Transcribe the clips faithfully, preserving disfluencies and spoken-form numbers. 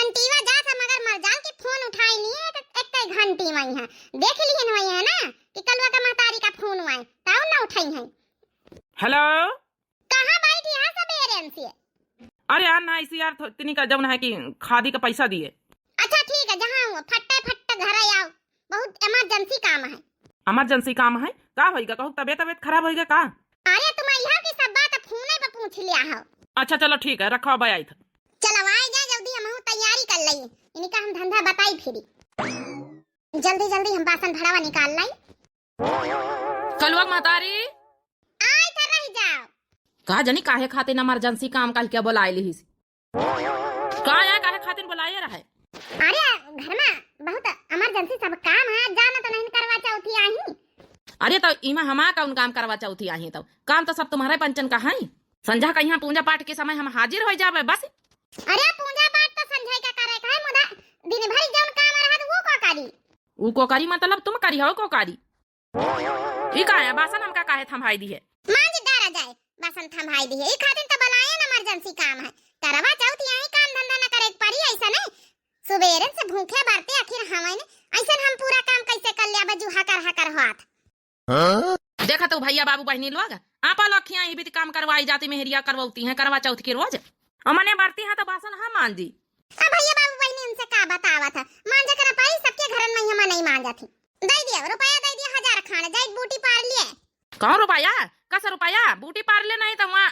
घंटीवा जात है, मगर मरजाल के फोन उठाई नहीं है, एक, एक घंटी में है। देख लिहन हुई है ना कि कलुआ का महतारी का फोन आए, तब ना उठाई है। हेलो। कहाँ बैठी है सबेरे से? अरे यार, ना, इसी यार, थो-, तिनी का जौन है कि खादी का पैसा दिए। अच्छा, ठीक है, जहाँ हुआ, फट्टे फट्टे घर आओ, बहुत इमरजेंसी काम है। इमरजेंसी काम है? का होइगा? कहूँ तबियत, तबियत खराब होइगा का? अरे, तुम यहाँ की सब बात फोने पे पूछ लिया हो। अच्छा, चलो, ठीक है, रखो, अब आई था। चलो, आए जा जल्दी, हम ताइयारी कर लई, इनका हम धंधा बताई फिरी। जल्दी, जल्दी हम बासन भड़ावा निकाल लाई। कलुआ महतारी। आए था, रह जाओ। का जनी काहे खातिर इमरजेंसी काम कह के बोलाए लिहिस? का या काहे खातिर बोलाए रहे? अरे, घर में बहुत इमरजेंसी सब काम है, जाना तो नहीं करवा चौथी आई। अरे, तो इमा हमा कौन काम करवा चौथी आई? तो काम तो सब तुम्हारे पंचन का है। संझा कहिया पूजा पाठ के समय हम हाजिर हो जावे बस। अरे, पूजा पाठ तो संझा का करे का है, मुदा दिन भर जौन काम रहत वो का करी? ऊ को करी मतलब तुम करी हो को करी? ई का है, बासन हमका काहे थम्भाई दी है? मांज डारा जाए, बासन थम्भाई दी है। ई खातिर तो बलाए न इमरजेंसी काम है। करवा चौथ यही काम धंधा न करे के पड़ी, ऐसा नहीं। सुबेरन से भूखे बरते आखिर हवन, ऐसन हम पूरा काम कैसे कर लिया, बजू हकर हकर होत। हाँ? देखा तो भैया बाबू बहनी लोग, आप लोग खिया ही भी काम करवाई जाती, मेहरिया करवाती हैं करवा चौथ के रोज। और मने बरती हैं तो बासन हम मांजी। अब भैया बाबू बहनी उनसे का बतावत है, मांजे कर पाई, सबके घरन में हम नहीं मांजत ही। दे दिया, रुपया दे दिया, हजार खान जाए बूटी पार लिए। कहो रुपया? कस रुपया? बूटी पार ले नहीं तो वहाँ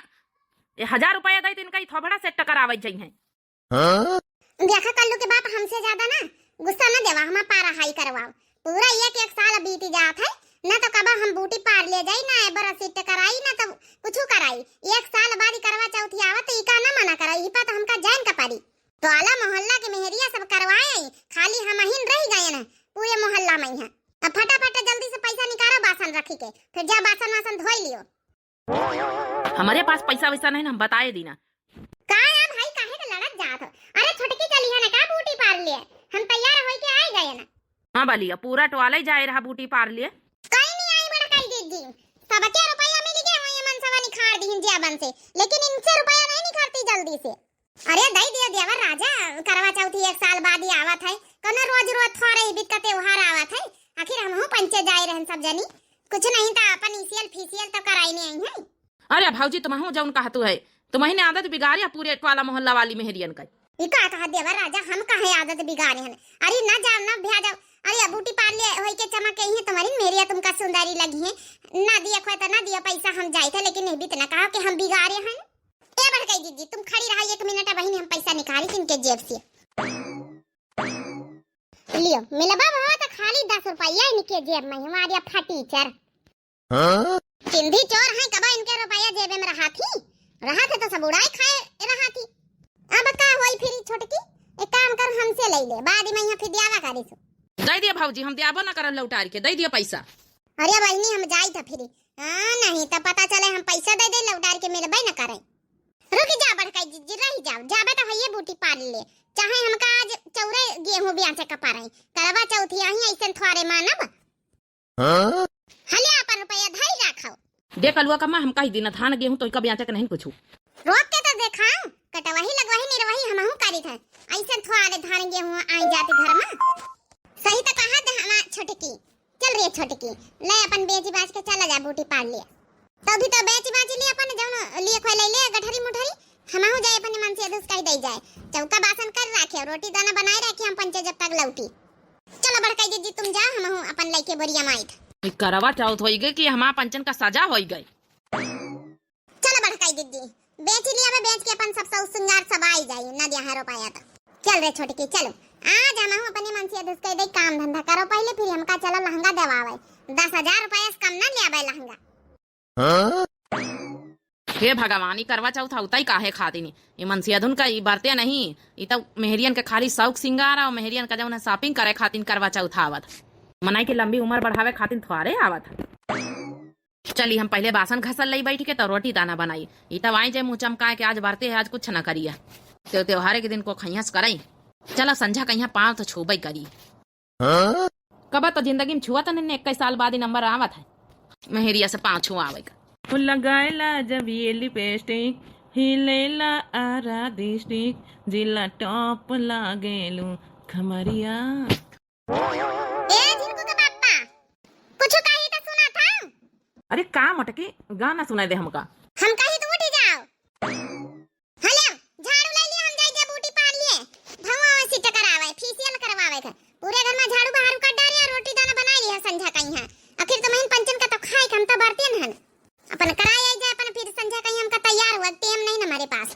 ये हजार रुपया दे तो इनका ही थोबड़ा सेट करावे जाई है। हाँ? देखा कल्लू के बाप, हमसे ज्यादा ना गुस्सा ना देवा, हमा पारा हाई करवाओ। पूरा एक एक साल बीत जात है, ना तो कबा हम बूटी पार ले जाई, ना एबर सेट कराई, ना तो कुछ कराई। एक साल बाद ही करवा चौथी आवत तो इका ना मना कराई, ई पा तो हमका जान का पड़ी। टोला मोहल्ला के मेहरिया सब करवाए आई, खाली हमहिन रह गए न पूरे मोहल्ला में यहाँ। अब फटाफट जल्दी से पैसा निकालो बासन रखी के, फिर जा बासन वासन धोई लियो। हमरे पास पैसा वैसा नहीं ना, हम बताए दी ना। का यार भाई, काहे के लड़त जात हो? अरे छोटकी चली है ना का बूटी पार लिए? हम तैयार होई के आए गए ना। हाँ बलिया, पूरा टोला ही जाए रहा बूटी पार लिए। कहीं नहीं आई बड़ा काई दीदी, सबके रुपया मिल गया, वही मन सवा निखार दीहिन जियाबन से, लेकिन इनसे रुपया नहीं निखारती जल्दी से। अरे दई दिया देवर राजा, करवा चौथ एक साल बाद ही आवत है, कौनो रोज रोज थोड़े ही बित का त्योहार आवत है, आखिर हमहू पंचे जाए रहन सब जनी, कुछ नहीं तो अपन इसियल फीसियल तो कराई नहीं आई है। अरे भौजी, तुमहू जौन कहतू है, तुम्हने आदत बिगाड़ी है पूरे टोला मोहल्ला वाली मेहरियन का। ई का कहा देवर राजा, हम काहे आदत बिगाड़े हन? अरे ना जाओ ना भ्या जाओ, अरे अब बूटी पार ले होई के चमक के ही तुम्हारी मेहरिया तुमका सुंदरी लगी है, ना दिया खोए तो ना दिया पैसा हम जाए थे, लेकिन नहीं बीत ना कहा कि हम बिगाड़े हैं। ए बड़कई दीदी, तुम खड़ी रहा एक मिनट, बहिनी हम पैसा निकाली इनके जेब से। लियो, मिलबा भवा तो खाली दस रुपया इनके जेब में, हमारे फटीचर। हाँ? चिंधी चोर हैं, कबा इनके रुपया जेबे में रहा थी, रहा थे तो सब उड़ाए खाए रहा थी। अब का होई फिर छोटकी, एक काम कर हमसे ले ले, बाद में यहाँ फिर दियावा करी सो। दे दिया भौजी, हम दियाबो ना करब लौटार के, दे दिया पैसा। अरे बहिनी हम जाई था फिर, हाँ, नहीं तो पता चले हम पैसा दे दे, लौटार के मिलबे न करे। रुक जा बड़का जिज्जी, रह जाओ, जाबे तो हइये बूटी पार ले, चाहे हमका आज चौरे गेहूं ब्याचे का पारे, करवा चौथ यहीं ऐसन थोड़े मानब। हाँ? हले अपन रुपया धरी रखो। देख अलुआ कम्मा, हम कही दिन धान गेहूं तो इका ब्याचे के नहीं कुछ। रोक के तो देखा, कटवाही लगवाही निरवाही हमहू करी थे, ऐसन थोड़े धान गेहूं आई जाती घर में। सही तो कहा दे हमार छोटकी। चल रे छोटकी, ले अपन बेची बाच के चला जा, बूटी पार लिया। तो भी तो बेची बाची लिया अपन, जौन लिए खोए ले ले, गठरी मुठरी, हमहू जाए अपने मन से अधुस कह दे जाए। चौका बासन कर राखे, रोटी दाना बनाए राखे, हम पंचे जब तक लौटी। चलो बड़का जिज्जी तुम जाओ, हमहू अपन लइके बोरिया माइत। ई करवा चौथ होई गई कि हमार पंचन का सजा होई गई। चलो बड़काई दीदी, बेच लिया बे, बेच के अपन सब सौ सिंगार सब आई जाई, ना दिया है रुपया तो। चल रे छोटकी, चलो, आज हमहू अपने मन से अधुस कह दे, काम धंधा करो पहले, फिर हमका चलो लहंगा देवावे। दस हजार रुपया से कम ना लिया बे लहंगा। हाँ? हे भगवान, ई करवा चौथ होता ही काहे खातिर नहीं? ई मनसियाधुन का ई बरते नहीं, ई तो मेहरियन के खाली शौक सिंगार और मेहरियन का जौन है shopping करे खातिर करवा चौथ आवत। मनई के लंबी उम्र बढ़ावे खातिर थोड़े आवत। चली, हम पहले बासन घसल लई बैठ के, तो रोटी दाना बनाई। ई तब आई जे मुँह चमकाए के आज बरते है, आज कुछ न करिया। ते त्योहारे के दिन को खैहस करई। चला, संझा कहिया पाँव तो छूबई करी। हाँ? कबा तो जिंदगी में छुआ तो नहीं, इक्कीस साल बाद ही नंबर आवत है। मेहरिया से पाँव छुआवे का। वो लगाएला जब ये लिपस्टिक, हिलेला आरा डिस्ट्रिक्ट, जिला टॉप लागेलू खमरिया। ए झिनकू के बाप्पा, कुछ कही तो सुना था। अरे का मोटकी, गाना सुनाई दे हमका। हम कही तो उठी जाओ। हेलो, झाड़ू ले लिया, हम जाई जा बूटी पार लिए। भवा वैसी टकरावे, फेशियल करवावे के। पूरे घर में झाड़ू बहारू कर डारे और रोटी दाना बनाई लिया संझा कहीं है। आखिर तो महीन पंचन का तो खाए के हम तो बरते न हन। अपन कराए आई जा, अपन फिर संझा कहीं हमका तैयार हुआ, टेम नहीं न हमारे पास।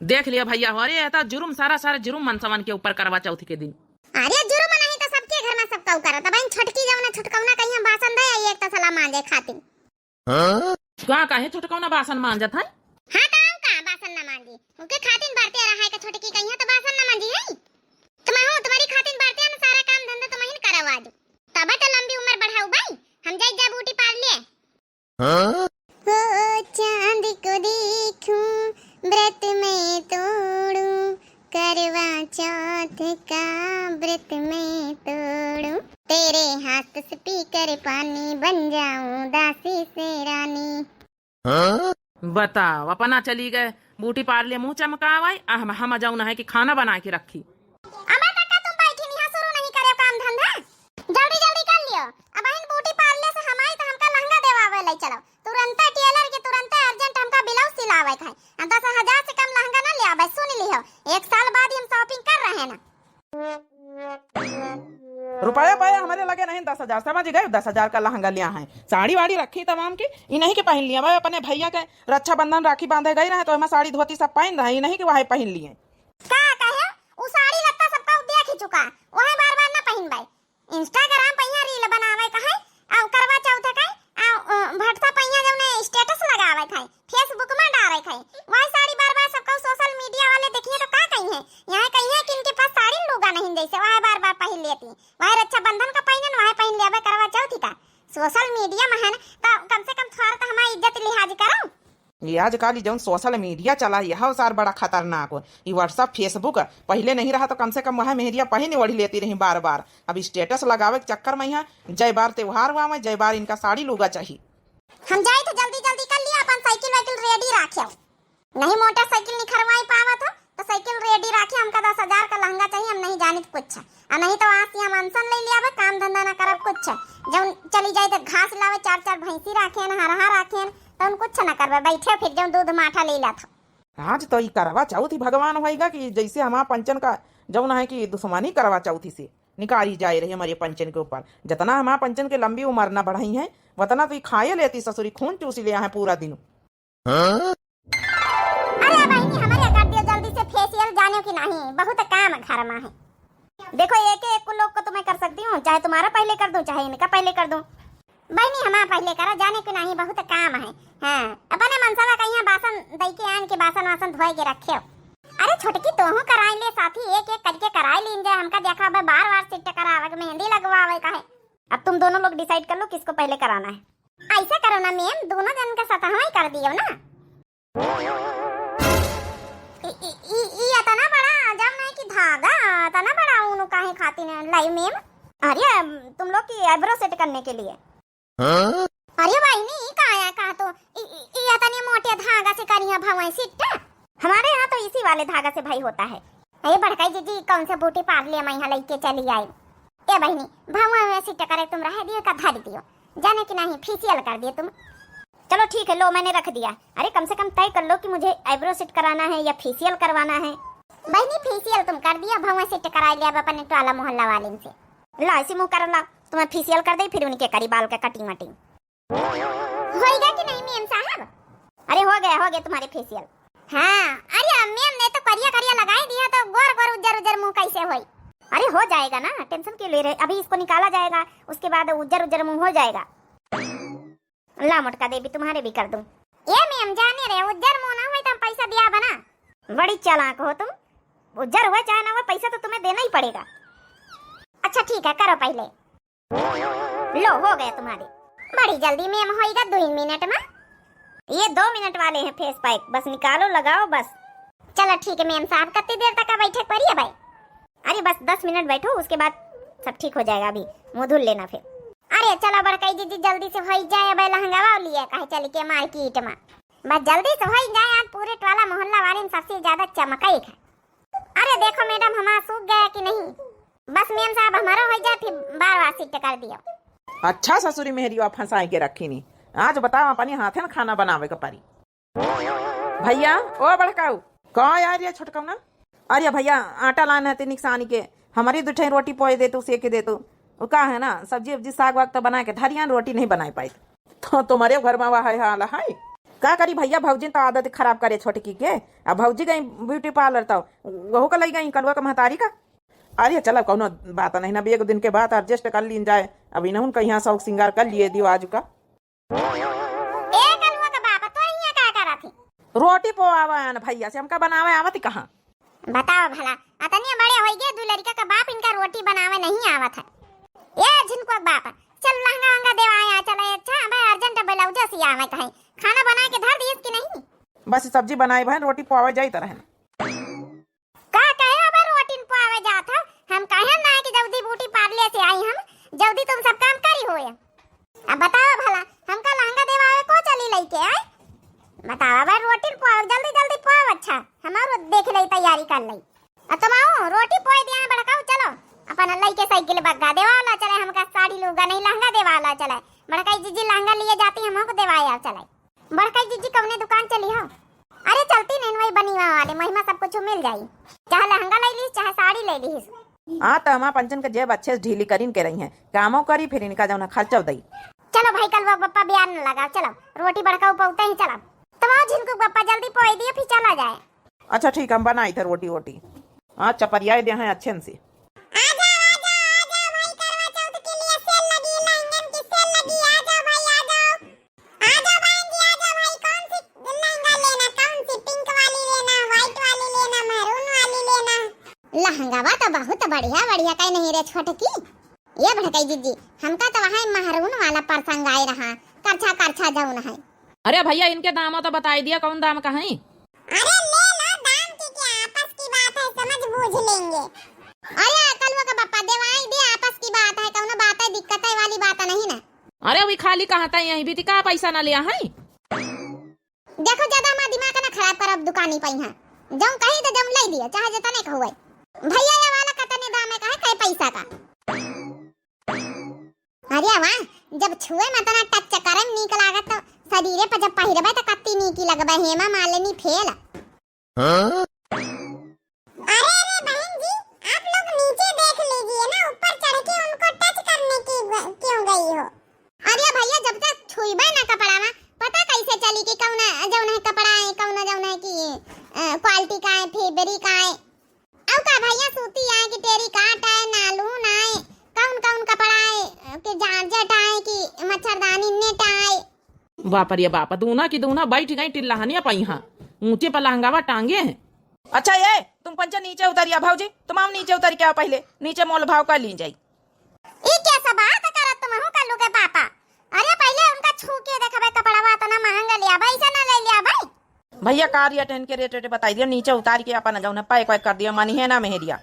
देख लिया भैया हो, अरे ये तो जुर्म, सारा सारा जुर्म मनसवन के ऊपर करवा चौथ के दिन। अरे जुर्म नहीं तो सबके घर में सब कऊ करत। अब इन छोटकी जौना छोटकौना कहीं हम बासन दे आई एक तसला मांजे खातिर। का काहे छोटकौना बासन मांजत है? हाँ तो हम का बासन ना मांजी? उनके खातिर बरते रहा है कि छोटकी कहीं है तो बासन ना मांजी है। तुम हो, तुम्हारी खातिर बरते ना सारा काम धंधा तुम ही करवा दो। तब तो लंबी उम्र बढ़ाऊ भाई, हम जाई जा बूटी पार लिए। हाँ? ओ चांद को देखूं, व्रत मैं तोड़ूं, करवा चौथ का व्रत मैं तोड़ूं। तेरे हाथ से पीकर पानी, बन जाऊं दासी से रानी। हाँ? बताओ, अपना चली गए बूटी पार लिए मुंह चमकावे, आ हम, हम जाऊं ना है कि खाना बना के रखी। अबे काका, तुम बैठी नहीं, शुरू नहीं करे काम धंधा? जल्दी जल्दी कर लियो। अब इन बूटी पार ले से हमारी तो हमका लहंगा देवावे ले चलो। तुरंते टेलर के तुरंते अर्जेंट हमका ब्लाउज सिलावे के है। हम दस हजार से कम लहंगा ना ले आवे, सुन लिहो। एक साल बाद ही हम शॉपिंग कर रहे हैं ना। रुपया पाया हमारे लगे नहीं दस हजार, समझ गए? दस हजार का लहंगा लिया है। साड़ी वाड़ी रखी तमाम की, ई नहीं कि पहन लिया। भाई अपने भैया के रक्षाबंधन राखी बांधे गई रहे तो हमें साड़ी धोती सब पहन रहे, ई नहीं कि वह पहन लिए। का कहे? उ साड़ी लत्ता सबका उ देख ही चुका, वह बार बार ना पहिनबे। Instagram पे यहाँ reel बनावे का है, और करवा चौथ का, और, अ, WhatsApp पे यहाँ जौने status लगावे का है, Facebook में डाले का है, वही साड़ी बार बार सबका social media वाले देखिए तो का कही है, यहाँ कही है कि इनके पास साड़ी लूगा नहीं जैसे वह बार बार पहिन लेती, वह रक्षाबंधन का पहिनन, वह पहिन लेबे करवा चौथ का। Social media में है न, तो कम से कम थोड़ा तो हमारी इज्जत लिहाज करो। ये आजकल ई जौन social media चला, यह सार बड़ा खतरनाक हो। ई WhatsApp, Facebook पहिले नहीं रहा तो कम से कम वह मेहरिया पहिन ओढ़ लेती रही बार बार। अब status लगावे के चक्कर में यहाँ जय बार त्योहार हुआ में जय बार इनका साड़ी लूगा चाहिए। हम जाई तो जल्दी जल्दी कर लिया, अपन साइकिल वाइकिल ready राखे। नहीं मोटरसाइकिल निखरवाई पावत हो, तो साइकिल ready राखे, हमका दस हजार का लहंगा चाहिए, हम नहीं जानित कुछ। आ नहीं तो आज से हम अनशन ले लिया बा, काम धंधा ना करब कुछ। जौन चली जाए तो घास लावे, चार चार भैंसी राखेन, हरहा राखेन, तो उन कुछ ना करबे, बैठे फिर जौन दूध माठा ले लात हो। आज तो ई करवा चौथ ही भगवान होएगा कि जैसे हमार पंचन का जौन है कि दुश्मनी करवा चौथी से निकारी जाए रही हमारे पंचन के ऊपर। जितना हमार पंचन के लंबी उम्र ना बढ़ाई है, उतना तो ई खाए लेती ससुरी, खून चूसी ले आहे पूरा दिन। हाँ? अरे बहिनी, हमरे कर दियो जल्दी से facial, जाने कि नहीं, बहुत काम घर में है। देखो, एक एक लोग को तो मैं कर सकती हूँ, चाहे तुम्हारा पहले कर दूँ, चाहे इनका पहले कर दूँ। बहिनी, हमारा पहले करा, जाने कि नहीं, बहुत काम है। हाँ, अपने मनसवा का यहाँ बासन दई के आन के बासन वासन धोए के रखे हो। अरे छोटकी, तोहू कराई ले साथी, एक एक करके कराई लीन जाए। हमका देखा, अब बार बार सेट करावे, मेहंदी लगवावे का है। अब तुम दोनों लोग decide कर लो किसको पहले कराना है। ऐसा करो ना मैम, दोनों जन का सतहवा ही कर दियो ना। ई, ई, ई, ई इतना बड़ा जब नहीं कि धागा, इतना बड़ा ऊन काहे खातिर लाई मैम? अरे, तुम लोग की eyebrow set करने के लिए। हाँ? अरे बहिनी, ई का है, का तो ई, ई, ई इतने मोटे धागा से करिया भवाई set? हमारे यहाँ तो इसी वाले धागा से भाई होता है। अरे बड़काई जीजी, कौन से बूटी पार ले मैं यहाँ लेके चली आई? ए बहिनी, भवा वैसी टकरे तुम रह दियो का धर दियो, जाने कि नहीं facial कर दिए तुम। चलो ठीक है, लो मैंने रख दिया। अरे कम से कम तय कर लो कि मुझे eyebrow set कराना है या facial करवाना है। बहिनी facial तुम कर दिया, भवा set करा लिया अब अपने टोला मोहल्ला वाले से। ला इसी मुँह कर ला, तुम्हें facial कर दे फिर उनके करी बाल का cutting वटिंग। होइगा कि नहीं मैम साहब? अरे हो गया, हो गया तुम्हारे facial। हाँ, अरे मैम ने तो करिया करिया लगाई दिया तो गोर गोर उज्जर उज्जर मुँह कैसे होई? अरे हो जाएगा ना, tension क्यों ले रहे, अभी इसको निकाला जाएगा, उसके बाद उज्जर उज्जर मुँह हो जाएगा। ला मोटका देवी, तुम्हारे भी कर दूँ। ए मैम जाने रहे उज्जर मुँह ना होई तो हम पैसा दिया बना। बड़ी चालाक हो तुम, उज्जर हुआ चाहे ना हुआ पैसा तो तुम्हें देना ही पड़ेगा। अच्छा ठीक है, करो पहले। लो, हो गया तुम्हारे। बड़ी जल्दी मैम होइगा, दो ही मिनट में। ये दो मिनट वाले हैं face pack, बस निकालो, लगाओ बस। चलो ठीक है मैम साहब, कितनी देर तक बैठे के पड़ी है भाई? अरे बस दस मिनट बैठो, उसके बाद सब ठीक हो जाएगा, अभी मुँह धुल लेना फिर। अरे चलो बड़काई जीजी, जल्दी से हो जाए, अब लहंगावा लिए कहे चल के market में। बस जल्दी से होइ जाए, आज पूरे टोला मोहल्ला वाले में सबसे ज्यादा चमकई है। अरे देखो मैडम, हमार सूख गया कि नहीं? बस मेम साहब, हमारो होइ जाए, फिर बार बार शिफ्ट कर दियो। अच्छा ससुरी मेहरियो फंसाए के रखी नी, आज बताओ अपने हाथे न खाना बनावे के परी। भैया, ओ बड़काऊ, का यार ये छोटकौना? अरे भैया, आटा लान है तनिक सानी के, हमारी दू ठे रोटी पोए दे तू, सेके दे तू। वो का है ना, सब्जी उब्जी साग वाग तो बना के धरियान, रोटी नहीं बनाए पाई। तो तुम्हारे घर में वह है हाल है। का करी भैया, भौजी तो आदत खराब करे छोटकी के। अब भौजी गई ब्यूटी पार्लर तो वहू का लई गई कलुआ का महतारी का। अरे चलो कौनो बात नहीं ना, अब एक दिन के बाद एडजस्ट कर लीन जाए, अब इन्हन का यहाँ शौक सिंगार कर लिए दियो आज का। ए कलुआ का बाप, तो यहाँ का करत ही? रोटी पोआवा आन भैया से, हमका बनावे आवत कहाँ? बताओ भला, अतनिया बड़े होइ गए, दू लड़का का बाप इनका रोटी बनावे नहीं आवत है। ए झिनको का बाप, चल लहंगा वहंगा देवाए आ चले। अच्छा, अबे अर्जेंट ब्लाउज सियावे कहे, खाना बना के धर दियस कि नहीं? बस सब्जी बनाए बहन, रोटी पोआवे जाइत रहन। का कहे अब रोटी न पावे जात हो? हम कहे ना कि जल्दी ब्यूटी पार्लर से आई हम, जल्दी तुम सब काम करी होए। अब बताओ भला, हमका लहंगा देवावे को चली लइके आए? बताओ अब रोटी न पावे, जल्दी जल्दी पावे, अच्छा, हमारो देख लई, तैयारी कर लई। अब तुम आओ, रोटी पोए दिया है बड़काऊ, चलो अपन लइके साइकिल बग्गा देवाला चले, हमका साड़ी लूगा नहीं, लहंगा देवाला चले। बड़काई जीजी लहंगा लिए जाती, हमको देवाया चले। बड़काई जीजी कौने दुकान चली हो? अरे चलती नहीं, वही बनिया वाले, महिमा सब कुछ मिल जाई, चाहे लहंगा ले लीस, चाहे साड़ी ले लीस। हाँ, तो हमार पंचन के जेब अच्छे से ढीली करीन के रही हैं, कामो करी, फिर इनका जौन खर्चा दई। चलो भाई, कलुआ बप्पा बयार न लगा, चलो रोटी बड़काऊ पौते ही चलो। तो वो झिनको बप्पा जल्दी पोई दियो, फिर चला जाए। अच्छा ठीक, हम बनाई थे रोटी वोटी। हाँ, चपरियाए दे हैं अच्छे से। आ जाओ, आ जाओ, आ जाओ भाई, करवा चौथ के लिए सेल लगी, लहंगन की सेल लगी, आ जाओ भाई, आ जाओ। आ जाओ बहन जी, आ जाओ भाई, कौन सी लहंगा लेना, कौन सी पिंक वाली लेना, व्हाइट वाली लेना, मैरून वाली लेना? लहंगावा तो बहुत बढ़िया बढ़िया कहीं नहीं रे छोटकी। ये बड़काई जीजी, हमका तो वहाँ मैरून वाला पसंद आए रहा, करछा करछा जौन है। अरे भैया, इनके दामो तो बताई दिया, कौन दाम का है? अरे ले लो, दाम की क्या, आपस की बात है, समझ बूझ लेंगे। अरे कलुआ का बप्पा, देवाई दे, आपस की बात है, कौनो बात है, दिक्कत है वाली बात नहीं ना। अरे वी खाली कहाँ था, यहीं भी थी, का पैसा ना लिया है? देखो, ज्यादा हमार दिमाग ना खराब करब दुकानी पे यहाँ। जौन कही तो जौन ले दियो, चाहे जितने का हुए। भैया, ये वाला कतने दाम है, कहे, कई पैसा का? अरे वाह, जब छुए में तना टच करे में नीक लागत, तो शरीरे पर जब पहिरबे तो कत्ती नीकी लगबे, हेमा मालिनी फेल। हाँ? अरे, अरे बहन जी, आप लोग नीचे देख लीजिए ना, ऊपर चढ़ के उनको टच करने की ग-, क्यों गई हो? अरे भैया, जब तक छुईबे ना कपड़ा में, पता कैसे चली कि कौन जौन है कपड़ा है, कौन जौन है कि, अ, क्वालिटी का है, फेब्रिक का है? अउ का भैया, सूती आए कि टेरिकॉट आए, नालून आए, कौन कौन कपड़ा आए, कि जारजेट आए, कि मच्छरदानी नेट आए? बाप रे बाप, दूना की दूना बैठ गई टिल्लाहनिया पइहाँ, ऊंचे पर लहंगावा टांगे हैं। अच्छा ये, तुम पंचा नीचे उतरिया भौजी, तुम आओ नीचे उतर के आओ, पहले नीचे मोल भाव कर ली जाई। ई कैसा बात करत तुम हूँ कल्लू के पापा? अरे पहले उनका छू के देखबे कपड़वा, इतना महंगा लिया भाई, ऐसा ना ले लिया भाई। भैया का रेट है इनके, रेट रेट बताई दिया, नीचे उतार के अपन जौन है पैक वैक कर दिया, मानी है ना मेहरिया।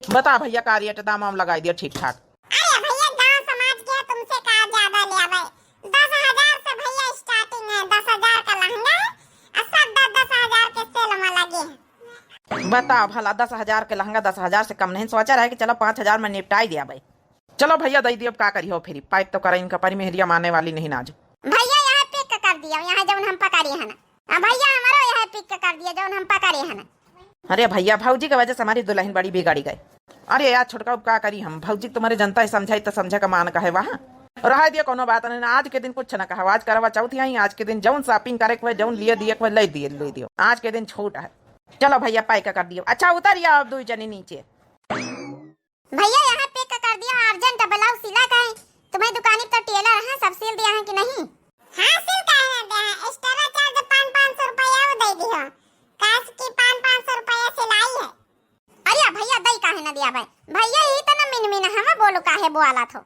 बता भैया का रेट, दाम वाम लगाई दिया ठीक ठाक। अरे भैया, गांव समाज के तुमसे का ज्यादा ले आवे। दस हजार से भैया starting है, दस हजार का लहंगा है, और सब दस दस हजार के सेल में लगे हैं। बताओ भला, दस हजार के लहंगा दस हजार से कम नहीं, सोचा रहे कि चलो पाँच हजार में निपटाई दिया भाई। चलो भैया, दई दियो, अब का करी हो, फिर पैक तो करे इनका परी, मेहरिया माने वाली नहीं ना आज। भैया यहाँ पैक कर दिया, यहाँ जौन हम पकड़ी है ना। अब भैया हमारो यहाँ पैक कर दिया, जौन हम पकड़ी है ना। अरे भैया, भौजी के वजह से हमारी दुल्हन बड़ी बिगाड़ी गई। अरे यार छोटका, अब का करी हम, भौजी तुम्हारे जनता है, समझाई तो समझे का मान का है वहाँ। रहा दिया, कोनो बात नहीं ना, आज के दिन कुछ ना कहा, आज करवा चौथ आई, आज के दिन जौन shopping करे के हुए, जौन लिए दिए के हुए, ले दिए, ले दियो, आज के दिन छूट है। चलो भैया, पैक कर दियो। अच्छा उतरिया अब दुई जनी नीचे। भैया यहाँ पैक कर दिया, urgent blouse सिला का है। तुम्हारी दुकानी पे तो tailor है, सब सिल दिया है कि नहीं? हाँ, सिल का है ना दिया है, extra charge पाँच पाँच सौ रुपया वो दे दियो, काश की पाँच पाँच सौ रुपया सिलाई है। अरे भैया, दई काहे ना दिया भाई? भैया यही तो ना मिन मिन हमें बोलो काहे बोला थो।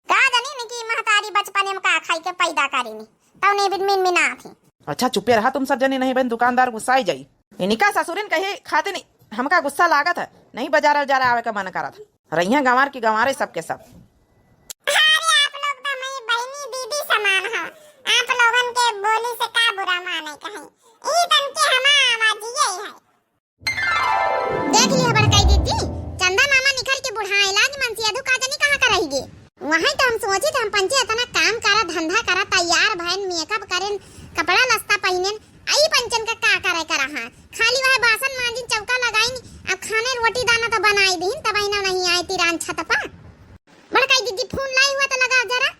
का जानी इनकी महतारी बचपने में का खाई के पैदा करी नी, तब नहीं बिन मिन मिन आती। अच्छा चुपे रहा तुम सब जने, नहीं बहन दुकानदार गुस्साई जाई। इनका ससुरिन कहे खाते नहीं, हमका गुस्सा लागत है, नहीं बाजार उजार आवे का मन करत है। रहिया गंवार की गंवारे सबके सब। अरे आप लोग तो हमारी बहनी दीदी समान हो, आप लोगन के बोली से का बुरा माने कहीं। वही तो हम सोचित, हम पंचे इतना काम करा, धंधा करा, तैयार भयन, makeup करेन, कपड़ा लत्ता पहिनेन, आई पंचन का का करे करा? हाँ, खाली वह बासन मांजिन, चौका लगाइन, अब खाने रोटी दाना तो बनाई दीन, तब इन्हें नहीं आए तिरान छत पर। बड़काई दीदी फोन लाई हुआ तो लगा जरा।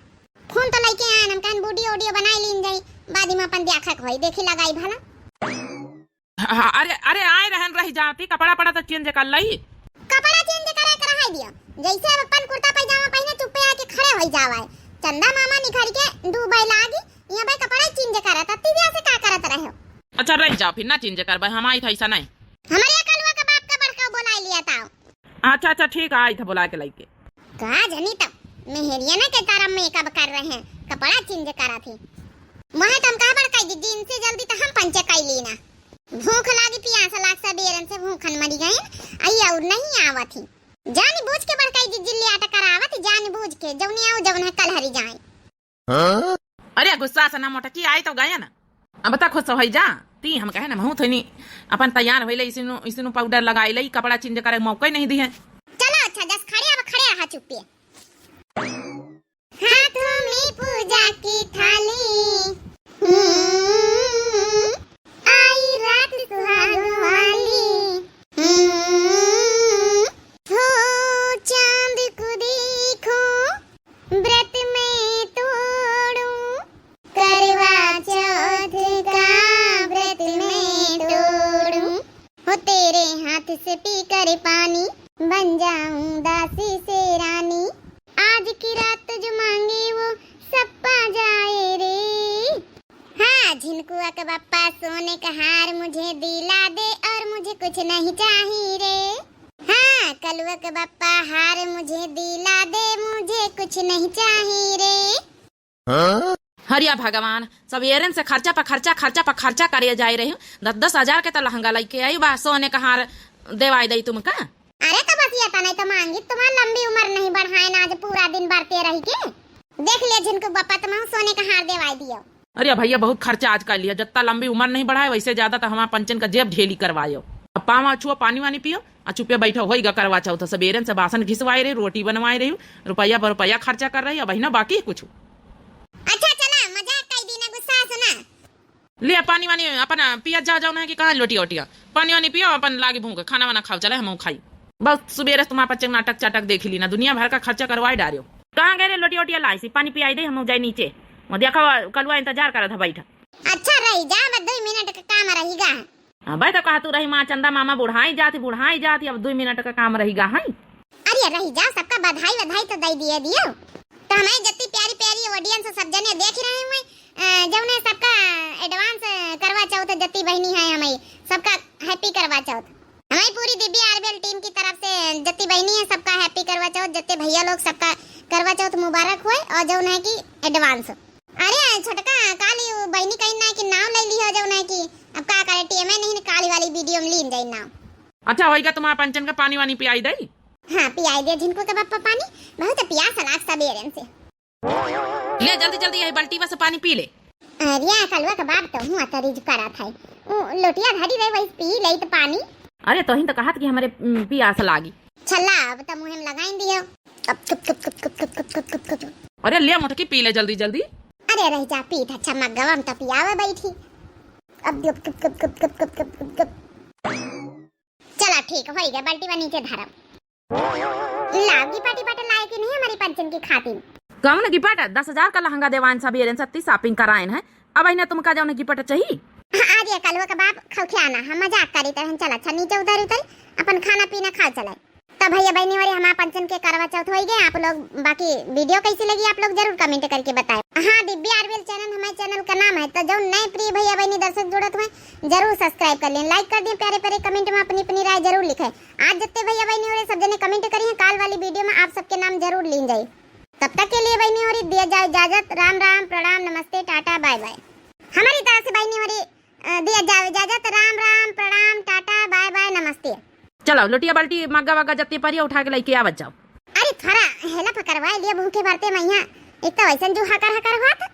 फोन तो लइके आएन, हम कहन वीडियो उडियो बनाई लीन जाई, बाद में अपन देखक होई, देखी लगाई भला। हाँ, अरे, अरे, आए रहन रह जाती, कपड़ा पड़ा तो change कर लई। कपड़ा change करे के रहे दियो, जैसे अब अपन कुर्ता पैजामा पहिने चुप्पे आके खड़े होई जावा है। चंदा मामा निखर के दू बैल आगी, यहाँ भाई कपड़ा change करत, अति दिया से का करत रहे हो? अच्छा, रह जाओ फिर, ना change करबे, हम आई था ऐसा नहीं। हमारे कलुआ के बाप का बड़का बोलाई लिया था। अच्छा, अच्छा, ठीक है, आई था बोला के लइके। का जनी तब मेहरिया ना के तारा makeup कर रहे हैं, कपड़ा change करा थी। वहाँ तो हम कहा बड़काई दीदी, इनसे जल्दी तो हम पंचे कई ली ना। भूख लागी, पियास लाग, सबेरन से भूखन मरी गइन, आई और नहीं आवत ही। जान बूझ के बड़काई दीदी ले आटा करावत, जान बूझ के, जौनी आऊ जौन है कल हरी जाए। अरे गुस्सा से ना मोटकी, आई तो गया ना। अब तक खुश होई जा। ती हम कहे ना, महू थोनी अपन तैयार होइले, इसनु, इसनु powder लगाई ले, कपड़ा change करे मौका ही नहीं दिए। चलो अच्छा, जस खड़े, अब खड़े रहा चुप्पे। हाथों में पूजा की थाली, हम्म, आई रात सुहाग वाली, हम्म, हो चांद को देखो, व्रत मैं तोड़ूं, करवा चौथ का व्रत मैं तोड़ूं। हो तेरे हाथ से पीकर पानी, बन जाऊं दासी से रानी। आज की रात जो मांगे वो सब पा जाए रे। हाँ, झिनकुआ के बप्पा सोने का हार मुझे दिला दे और मुझे कुछ नहीं चाहिए रे। हाँ, कलुआ के बप्पा हार मुझे दिला दे, मुझे कुछ नहीं चाहिए रे। हरिया भगवान, सबेरन से खर्चा पर खर्चा, खर्चा पर खर्चा करे जाए रही। दस दस हजार के तो लहंगा लइके आई बा, सोने का हार देवाई दई तुमका। अरे तो बस ये तने तो मांगी, तुम्हार लंबी उम्र नहीं बढ़ाए ना, आज पूरा दिन बरते रही के। देख लिया झिनकू बप्पा, तुम सोने का हार देवाई दियो। अरे भैया, बहुत खर्चा आज कर लिया, जत्ता लंबी उम्र नहीं बढ़ाए, वैसे ज्यादा तो हमार पंचन का जेब ढेली करवायो। अब पाँव छुओ, पानी वानी पियो, आ चुपे बैठो, होई गा करवा चौथ। सबेरन से बासन घिसवाए रही, रोटी बनवाए रही, रुपया पर रुपया खर्चा कर रही, अब ना बाकी कुछ। अच्छा चला, मजाक कई दीना, गुस्सा सुना। ले पानी वानी अपन पिया जा, जाओ ना कि कहाँ लोटिया ओटिया, पानी वानी पियो, अपन लागी भूख, खाना वाना खाओ, चले हम खाई। बस सुबेरे से तुम्हारा पच्चक नाटक चाटक देख ली ना, दुनिया भर का खर्चा करवाए डारियो। कहाँ गए रे लोटिया ओटिया लाई सी, पानी पियाई दे, हम जाए नीचे। वो देखो कलुआ इंतजार करत है बैठा। अच्छा रही जा, बस दो मिनट का काम रही गा। अबे तो कहा तू रही माँ चंदा मामा बुढ़ाई जाती, बुढ़ाई जाती, अब दो मिनट का काम रही गा है। अरे रही जा, सबका बधाई बधाई तो दे दिए दियो। तो हमारे जत्ती प्यारी प्यारी audience सब जने देख रहे हुए, अ, जौने सबका advance करवा चौथ जत्ती बहनी है हमारी, सबका happy करवा चौथ। हमारी पूरी दिव्या आरबीएल team की तरफ से जत्ती बहनी है सबका happy करवा चौथ, जत्ते भैया लोग सबका करवा चौथ मुबारक हुए और जौन है कि advance। अरे छोटका, काली उ बहनी कहीं ना कि नाव ले लियो जौन है कि अब का करे, टीएमए नहीं न काली वाली वीडियो में लीन जाई नाव। अच्छा होइगा तुम्हारा पंचन का पानी वानी पियाई दई। हाँ पियाई दे झिनकू के बप्पा पानी, बहुत प्यास लाग सबेरन से। ले जल्दी जल्दी यही बाल्टी में से पानी पी ले। अरे कलुआ के बाप तो हुआ तरीज करा था, उ लोटिया धरी रहे वही पी ले तो पानी। अरे तोहिन तो कहत कि हमरे, उम, पियास लागी। छल्ला अब तो मुँह में लगाइन दियो। कप, कप, कप। अरे ले मोटकी पी ले जल्दी जल्दी। अरे रह जा पीत, अच्छा मग्गवा में तो पियावे बैठी। अब दियो, कप, कप, कप। चला ठीक होई गए, बाल्टी बा नीचे धरम। लाओ गिपाटी पाटा लाए कि नहीं हमारी पंचन की खातिर? कौन गिपाटा? दस हजार का लहंगा देवान सबेरन सत्ती shopping करायन है, अब इन्हें तुमका जौन गिपाटा चाहिए? हाँ, आ गया कलुआ का बाप खौखियाना, हम मजाक करी तरह। चल अच्छा नीचे उतर उतर अपन खाना पीना खाओ चले। तो भैया बहनी वाली हमारा पंचन के करवा चौथ होई गए। आप लोग बाकी वीडियो कैसी लगी आप लोग जरूर comment करके बताएं। हाँ दिव्या आरबीएल channel हमारे channel का नाम है, तो जो नए प्रिय भैया बहनी दर्शक जुड़त हुए जरूर subscribe कर लें, like कर दें, प्यारे प्यारे comment में अपनी अपनी राय जरूर लिखें। आज जितने भैया बहनी हो रहे सब जने comment करी हैं, काल वाली वीडियो में आप सबके नाम जरूर लीन जाए। तब तक के लिए बहनी हो रही दिया जाओ इजाजत, राम राम, प्रणाम, नमस्ते, टाटा, बाय बाय। हमारी तरफ से बहनी हो रही, अ, दिया जाओ इजाजत, राम राम, प्रणाम, टाटा, बाय बाय, नमस्ते। चलो लोटिया बाल्टी मग्गा वग्गा जत्ती परिया उठा के लेके आवत जाओ। अरे थोड़ा हेला पकड़वा लिया भूखे भरते मैया, एक तो वैसन जो हकर हकर हुआ था।